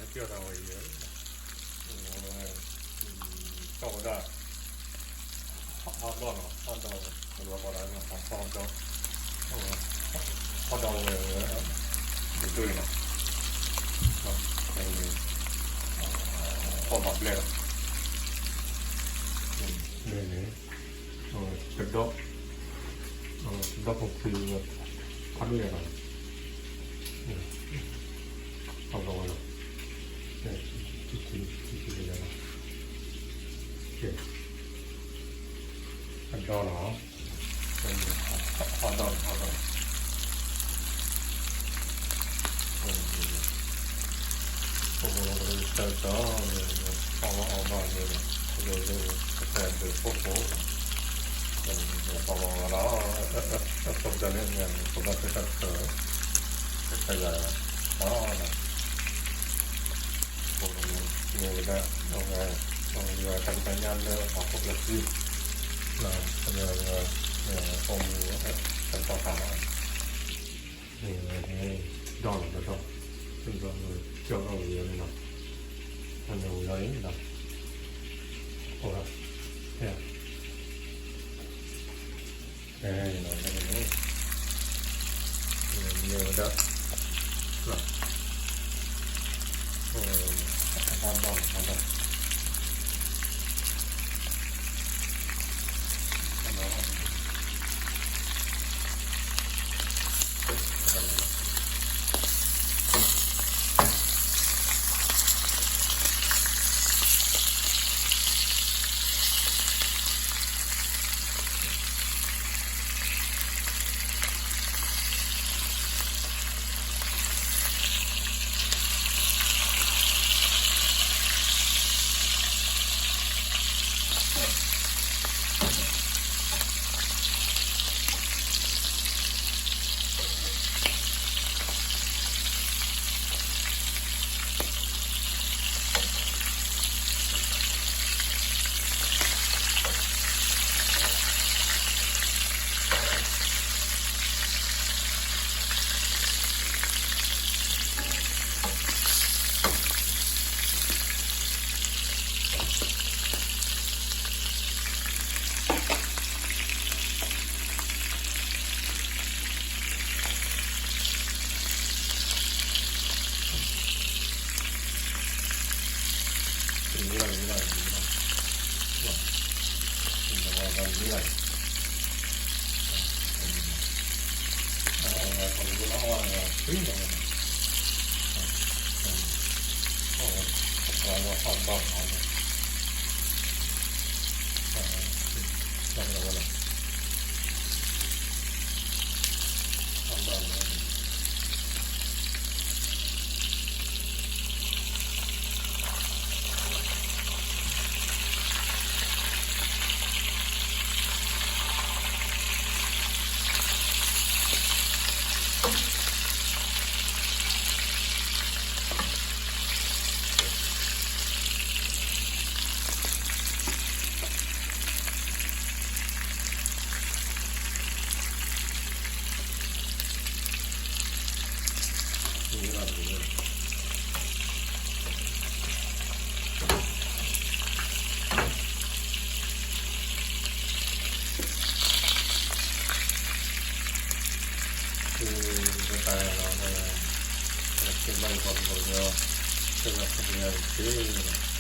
ကၠီၣ်တၢ်ဝဲအံၤ, ကၠီၣ်ဝဲဒၣ် hot dog နီၤ, hot dog ဝဲ ပကီးဒၣ် hot dog, ဟီၣ်ဒီးဝဲ ဒိၣ်ဒိၣ်အံၤနီၤ, ဖီၣ်ဘၣ်ဘျဲၣ်လီၤ, မ့ၢ်န့ၣ် ကဒီး ကဒီးဖိခွံဝဲ ဖးဒိၣ်ယၤလီၤ, အဝဲလီၤ, ထံထံထံထံလီၤ, အဒီလီၤ, ဟီၣ်ဒီး ဟီၣ်ဒီး ပကတၢၢ်တီၤန့ၣ် အီၣ်ဘၣ်အီၣ်ဘၣ်န့ၣ် ပကဒိးဒိးကစၢ်ဒိးဖှိၣ်ဖှိၣ်, ပီၣ်ဘၣ်အီၣ်ဘၣ်လီၤ, အခိၣ်ကတၢၢ်န့ၣ် ပဘၣ်ကစၢ်ကတၢၢ်, ကစၢ်ယွၤလီၤ, ပမ့ၢ်ဝဲဒၣ် အဝဲ အဝဲတၢ်ဖံးတၢ်ညၣ်လၢဟီၣ်ခိၣ်ချၢသံ လၢ ပိာ်မုၣ် တၢ်တီၢ်ခါလီၤ, မ့ၢ်ဝဲန့ၣ် ဒီလီၤဒီး ဒီလီၤ ကၠီၣ်ထီၣ်ဝံၤအီၤန့ၣ်လီၤ, အန့ၣ်ဝံၤအီၤန့ၣ်လီၤ, အိၣ်လီၤ, ဖဲ ဖဲန့ၣ်လီၤ, ဖဲန့ၣ် မ့ၢ်ဝဲဒၣ် ဟီၣ်ဒီၣ် ဟီၣ်ဒီၣ် ဟီၣ်ဒီၣ်